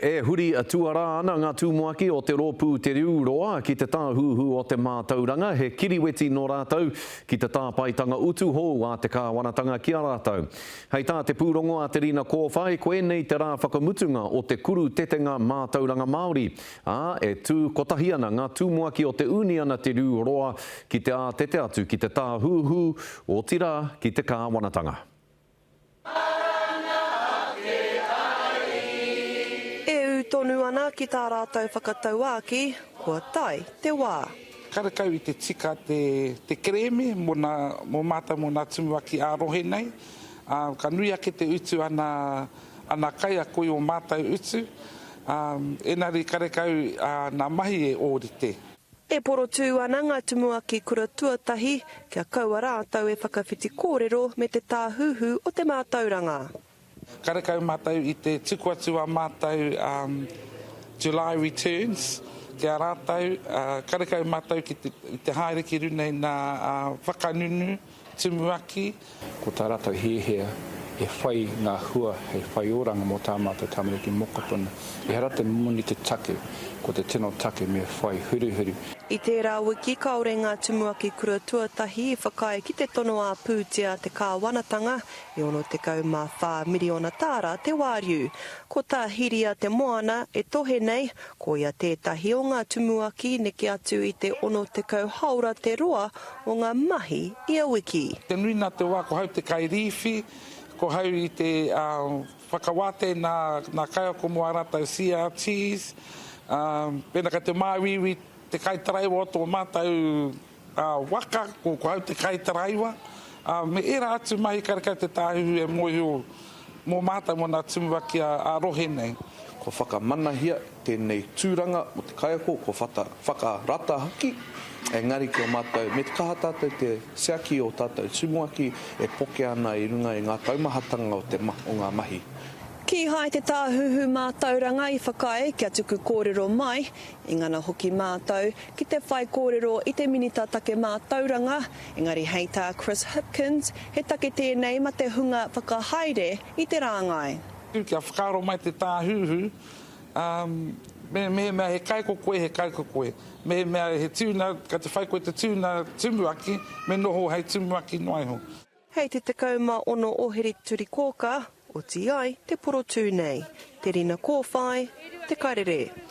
E huri tuarā ana ngā tumuaki o te rōpū Te Riu Roa ki te Tāhuhu o te Mātauranga, he kiriweti nō rātou ki te tāpaetanga utu hou a te kāwanatanga ki a rātou. Hei tā te pūrongo a Te Rina Kōwhai, koinei te rā whakamutunga o te kuru tetenga mātauranga Māori, ā, e tū kotahi ana ngā tumuaki o te uniana Te Riu Roa ki te ātete atu ki te Tāhuhu, otirā ki te kāwanatanga. E ū tonu ana ki tā rātou whakatauākī, kua tae te wā. Karekau i te tika te kerēme mō nā, mō mātou mō nā tumuaki ā-rohe nei, ā, ka nui ake te utu ana, ana kaiako i ō mātou utu, ā, engari karekau nā mahi e ōrite. E porotū ana ngā tumuaki kura tuatahi kia kaua rātou e whakawhiti kōrero me te Tāhuhu o te Mātauranga. Karekau mātou i te tuku atu a mātou July returns ki a rātou, karekau mātou ki te, i te haere ki runa i nā whakanunu tumuaki. Ko tā rātou hiahia e whai ngā hua hei whai oranga mō tā mātou tamariki mokopuna. Ehara te moni te take, ko te tino take me whai huruhuru. I tērā wiki kāore ngā tumuaki kura tuatahi i whakaae ki te tono ā-pūtea a te kāwanatanga e 64 miriona tāra te wāriu. Ko tā Hiria Te Moana e tohe nei, koia tētahi o ngā tumuaki neke atu i te 60 haora te roa o ngā mahi ia wiki. Te nui nā te wā ko hau te kairīwhi, ko hau i te whakawātea nā nā kaiako mō ā rātou CRTs, pēnā kei te māuiui te kaitaraiwa o tō mātou waka, ko hau te kaitaraiwa, me ērā atu mahi karekau te tāhuhu e mōhio mō mātou mō nā tumuaki ā-rohe nei. Kua whakamanahia tēnei tūranga mō te kaiako, kua whakarata hoki, engari ki a mātou, me te kaha tātou te siaki o tātou tumuaki e poke ana i runga i ngā taumahatanga o te o ngā mahi. Kīhai te Tāhuhu Mātauranga i whakaae kia tuku kōrero mai, i ngana hoki mātou ki te whai kōrero i te Minita Take Mātauranga, engari hei tā Chris Hipkins, he take tēnei ma te hunga whakahaere i te rāngai. Kia whakaaro mai te Tāhuhu, ā, mehemea he kaiko koe, he kaiko koe. Mehemea he tūna, kei te whai koe te tūna tumuaki, me noho hei tumuaki noa iho. Hei te 16 o Hereturikōkā, oti ai te porotū nei. Te Rina Kōwhai, Te Karere.